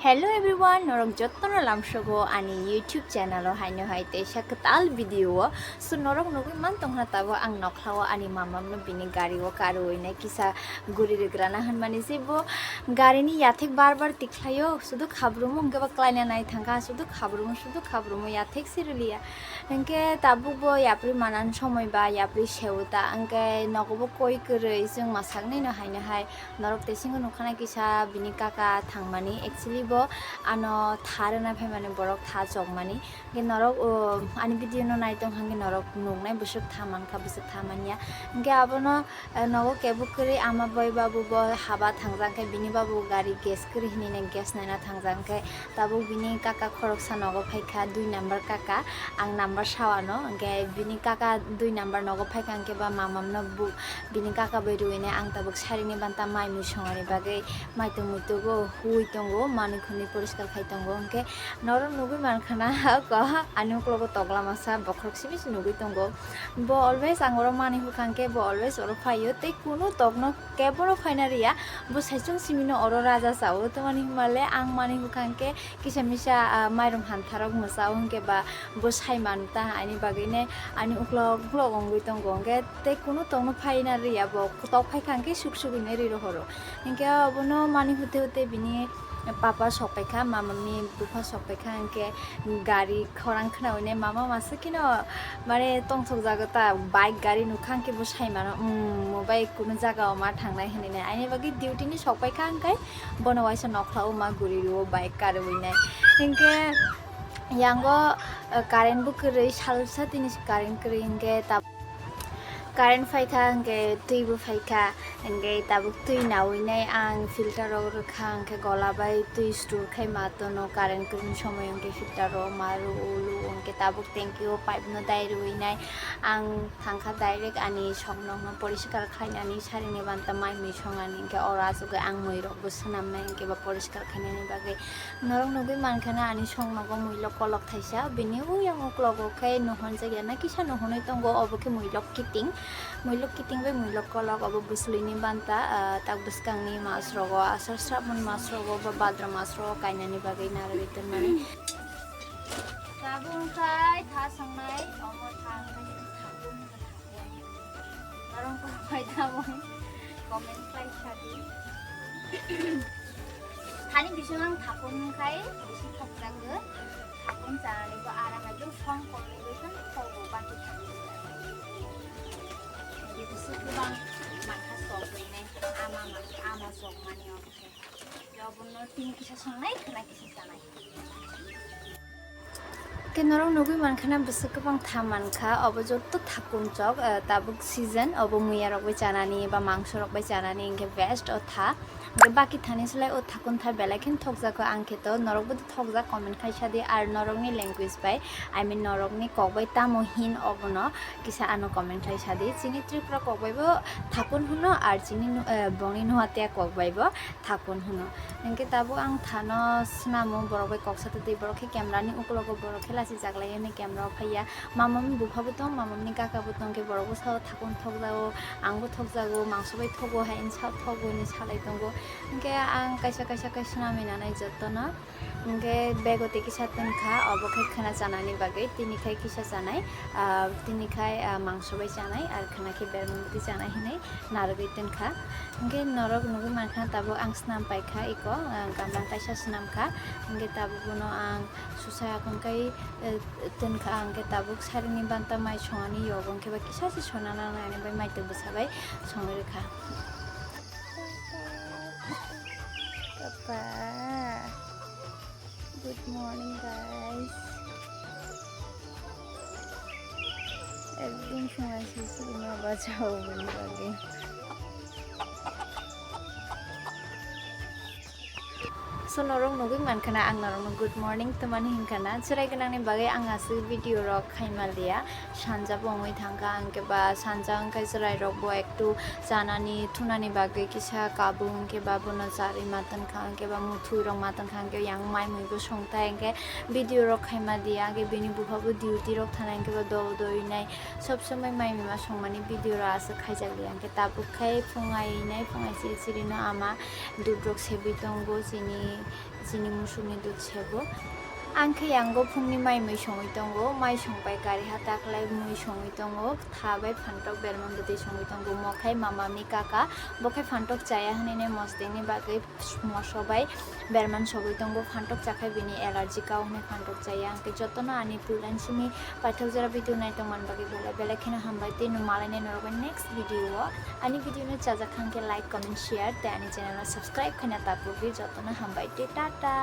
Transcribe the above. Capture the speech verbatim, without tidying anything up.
Hello everyone, norok jottono lamsogo ani YouTube channel o haino hai teisa kwtal video o. So norok nugwi man tongkha tabuk ang nokhlao ani mamamno bini gari o karwi nai kisa guri rwgrana hwnmani se bo gari ni yathek bar bar tikhlaio, sudu khabrumo hwnkhe bo klaina nai thangkha, sudu khabrumo, sudu khabrumo yathek se rwliya. Hwnkhe tabuk bo yapri manan somoi ba yapri seo ta, hwnkhe nogo bo koi kwrwi chwng mwsaknwi no haino hai. Norok tesingo nukha na kisa bini kaka thangmani. Actually bo ano tha rwna phaimani, borok tha chokmani. Hwnkhe norok, o, ani video no nai tong hwnkhe norok nuknai bwswk tha mankha, bwswk tha manya. Hwnkhe abono, eh, nogo kebo kwrwi ama bai babu bo haba thangjak khe bini babu gari gas kwrwi hinwi gas naina thangjak khe tabuk bini kaka khoroksa nogo phaikha, dui number kaka, ang number sawano. Hwnkhe bini kaka dui number nogo phaikha hwnkhe ba mamamno bu-, bini kaka bai rwinai ang tabuk sarini banta mai mui songani bagwi mai tongmui tugo, hui tongo, manwi khwnwi poriskar khai tongo. Hwnkhe norok nugwi mankha na ko ani uklogo tokla masa bokhorok simi se nugwi tongo. Bo always ang oro manwi hukha hwnkhe bo always oro phaio tei kunu tokno kebono phaina riya. Bo saichung simino oro raja chao, tamani hwnmale ang manwi hukha hwnkhe kisa misa, ah, mairum hantharok mwchao hwnkhe ba bo sai manu ta, ani bagwino ani uklok uklok wngwi tongo, hwnkhe tei kunu tokno phaina riya, bo tok phaikha hwnkhe suk suk hinwi ri rohoro. Hwnkhe obono manwi hute hute bini papa sok paikha, mamani bupha sok paikha, hwnkhe gari khorang khwnawinai mama masukino mane tongthok jago ta, bike gari nukha hwnkhe bo sai mano, um, mo bai kunu jagao ma thangnai hinwi nai. Ani bagwi duty ni sok paikha hwnkhe bono waisa nokhlao ma guri rwo bike karwi nai. Hwnkhe yango, eh, current bo kwrwi, salsa tini current kwrwi hwnkhe ta-, current phaikha hwnkhe twi bo phaikha, hwnkhe tabuk twi nawi nai ang filter rok rwkha, hwnkhe gola bai twi store khai ma tono, current kwrwini somoi hwnkhe filter rok ma rw ulu, hwnkhe tabuk tanki o pipe no dai rwi nai ang thangkha direct ani sok nokno poriskar khlainani, sarini banta mai mui songani, hwnkhe oro achugwi ang mui rok bo swnamnai, hwnkhe ba poriskar khlainani bagwi. Norok nugwi mankha na ani song nogo muilok kolok thaisa, bini uyang uklogo khe nuhunjakya na kisa nuhunwi tongo, obo khe muilok kiting, muilok kiting bai muilok kolok, obo bwswlwini banta, ah, tak bwskangni mas rogo, asar srapmon mas rogo ba bhadra mas rogo kainani bagwi narwgwi tonmani. Tabuk khai tha sangnai, omo tha wngkha. Norok kok bai tamo comment khlai sadi. Thani bising ang thakun khai bisi thokjago. Thakun chanani bo aram ekdom song kolwi bai khan thogo bati thakun. Bisi kwbang mankha sok bai nai ama mankha ama sok mani o. Obono tini kisa songnai, khwna kisa chanai. Khe norok nugwi mankha na bwswk kwbang tha mankha, obo jotto thakun chok, eh, tabuk season, obo muya rok bai chanani ba mangso rok bai chanani hwnkhe best o tha. Hwnkhe baki thani slai o thakun tha belai khe thokjago, ang khe to norok bo thokjak comment khai sadi, ar norokni language bai, I mean norokni kok bai tamo hin obono kisa ano comment khai sadi. Chini Tripura kok bai bo thakun hwno, ar chini nu-, eh, bongni Noatia kok bai bo thakun hwno. Hwnkhe tabuk ang thano swnamo, borok bai kok satwi twi, borok khe camera ni uklogo, borok khe lachijak lai hwnwi camera o phaiya. Mamamni bupha bo tong, mamamni kaka bo tong khe borok bwsao thakun thokjago, ang bo thokjago, mangso bai thogo hai hwnwi sa-, thogo hwnwi salai tongo. Hwnkhe ang kaisa kaisa khe swnamwi nanai jotono. Hwnkhe bego tei kisa twnkha, obo khe khwna chanani bagwi, tini khai kisa chanai, ah, tini khai, ah, mangso bai chanai, ar khwna khe bermung twi chanai hinwi narwgwi twnkha. Hwnkhe norok nugwi mankha tabuk ang swnam paikha iko, ah, gamlang kaisa swnamkha. Hwnkhe tabuk bono ang susa akon kai, eh, twnkha, hwnkhe tabuk sarini banta mai songani yogo, hwnkhe ba kisa se sona nangnai ani bai mai twi bwsa bai songwi rwkha. Papa. Good morning, guys. Ekdom sungai sisi ma bachao bini bagwi. So norok nugwi mankha na ang norokno good morning twmani hinkha na, chwrai gwnangni bagwi ang aswk video rok khaima liya. Sanja bo wngwi thangkha, hwnkhe ba sanja wngkhe chwrairok bo ektu chanani thunani bagwi kisa kabung, hwnkhe ba bono charwi ma tongkha, hwnkhe ba mwthwirok ma tongkha, hwnkhe yang mai mui bo songthai, hwnkhe video rok khaima diya, hwnkhe bini bupha bo duty rok thanai, hwnkhe ba do do inai sob somoi mai mui ma songmani video rok aswk khaijak liya, hwnkhe tabuk khai phung ai nai phung ai chiri chiri no ama dudrok sebwi tongo chini Chini musukni dud sebo. Ang khe yango phungni mai mui songwi tongo, mai songpai kariha taklai mui songwi tongo, tha bai phantok berman bwtwi songwi tongo, mokhai mamami kaka, bokhai phantok chaya hwnwi mosdengni bagwi moso bai berman sogwi tongo, phantok chakhai bini allergy kao hwnwi phantok chaya, ang khe jotono ani puilansini paithak jora video nai tongmani bagwi belai belai kheno hambai tei no malainai norok bai next video o. Ani video no chajak kha hwnkhe like, comment, share tei ani channel no subscribe khaina tapukdi. Jotono hambai tei tata.